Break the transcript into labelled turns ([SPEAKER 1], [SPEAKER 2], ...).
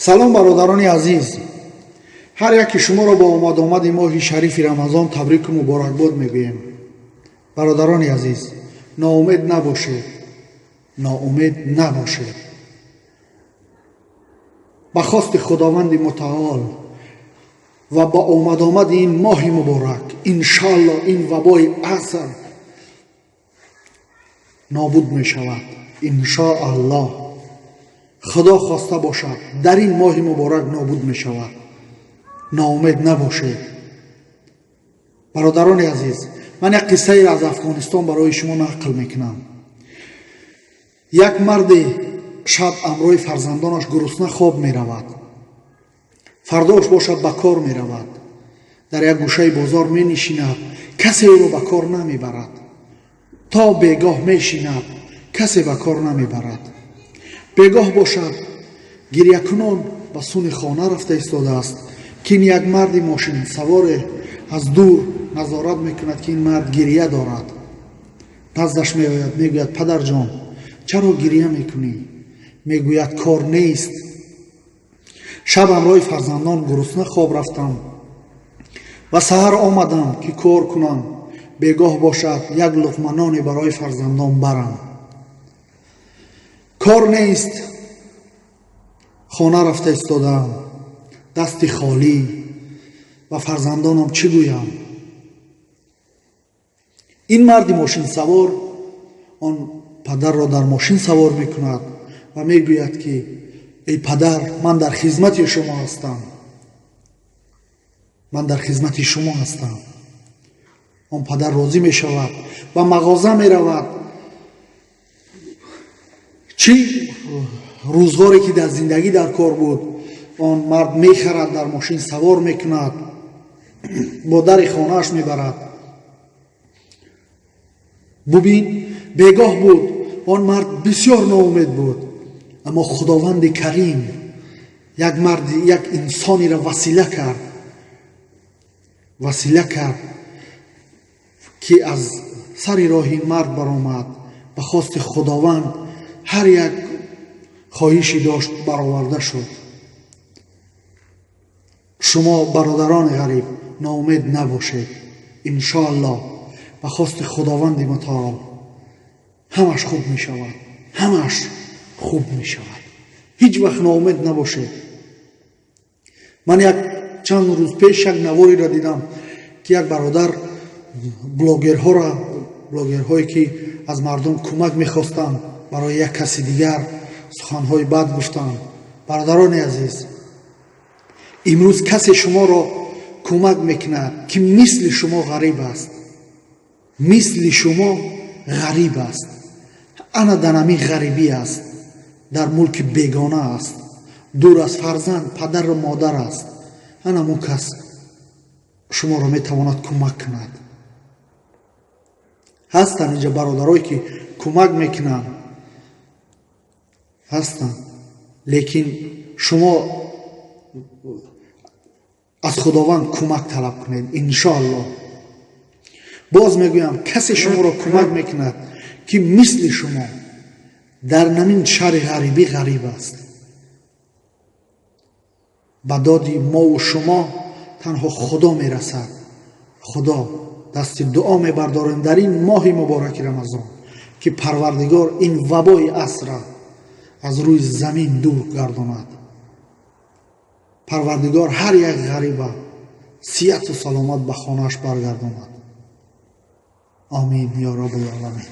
[SPEAKER 1] Салом, бародарони азиз, ҳар яке шуморо бо омад-омади моҳи шарифи Рамазон табрику муборакбод мегӯем. Бародарони азиз, ноумед набошед, ноумед набошед. Ба хости Худованди Мутаол ва ба омад-омади ин моҳи муборак, иншоалло, ин вабои аср нобуд мешавад. Иншоаллоҳ, Худо хоста бошад, дар ин моҳи муборак нобуд мешавад. Ноумед набошед. Бародарони азиз, ман як қиссае аз Афғонистон барои шумо нақл мекунам. Як марде шаб ҳамроҳи фарзандонаш гурусна хоб меравад. Фардош бошад, ба кор меравад. Дар як гӯшаи бозор менишинад, касе ӯро ба кор намебарад. То бегоҳ мешинад, касе ба кор намебарад. Бегоҳ бошад, гирякунон ба сӯи хона рафта истодааст, ки ин як марди мошинсаворе аз дур назорат мекунад, ки ин мард гирия дорад. Наздаш меояд, мегӯяд: «Падарҷон, чаро гирия мекунӣ?» Мегӯяд: «Кор нест. Шаб ҳамроҳи фарзандон гурусна хоб рафтам ва саҳар омадам, ки кор кунам, бегоҳ бошад, як луқма ноне барои фарзандон барам. Кор нест, хона рафта истодаам дасти холӣ. Ба фарзандонам чӣ гӯям?» Ин марди мошинсавор он падарро дар мошин савор мекунад ва мегӯяд, ки эй падар, ман дар хизмати шумо ҳастам, ман дар хизмати шумо ҳастам. Он падар розӣ мешавад, ба мағоза меравад. Чӣ рӯзгоре ки дар зиндагӣ дар кор буд, он мард мехарад, дар мошин савор мекунад, бо дари хонааш мебарад. Бубин, бегоҳ буд, он мард бисёр ноумед буд, аммо Худованди Карим як марди, як инсонеро васила кард, васила кард, ки аз сари роҳи ин мард баромад. Ба хости Худованд ҳар як хоҳиши дошт бароварда шуд. Шумо, бародарони ғариб, ноумед набошед. Иншоаллоҳ, ба хости Худованди Мутаол ҳамаш хуб мешавад, ҳамаш хуб мешавад. Ҳеҷ вақт ноумед набошед. Ман як чанд рӯз пеш як навориро дидам, ки як бародар блогерҳоро, блогерҳое ки аз мардум кӯмак мехостанд, барои як каси дигар суханҳои бад гуфтанд. Бародарони азиз, имрӯз касе шуморо кӯмак мекунад, ки мисли шумо ғариб аст, мисли шумо ғариб аст, ана дар ҳамин ғарибӣ аст, дар мулки бегона аст, дур аз фарзанд, падару модар аст. Ана ҳамун кас шуморо метавонад кӯмак кунад. Ҳастанд инҷа бародарое, ки кӯмак мекунанд, ҳастанд, лекин шумо аз Худованд кӯмак талаб кунед. Иншоаллоҳ, боз мегӯям, касе шуморо кӯмак мекунад, ки мисли шумо дар ҳамин шаҳри ғарибӣ ғариб аст. Ба доди мову шумо танҳо Худо мерасад. Худо дасти дуо мебардорем дар ин моҳи мубораки Рамазон, ки Парвардигор ин вабои асра аз рӯи замин дур гардонад. Парвардигор ҳар як ғариба сиҳату саломат ба хонааш баргардонад. Омин ё Роббул Оламин.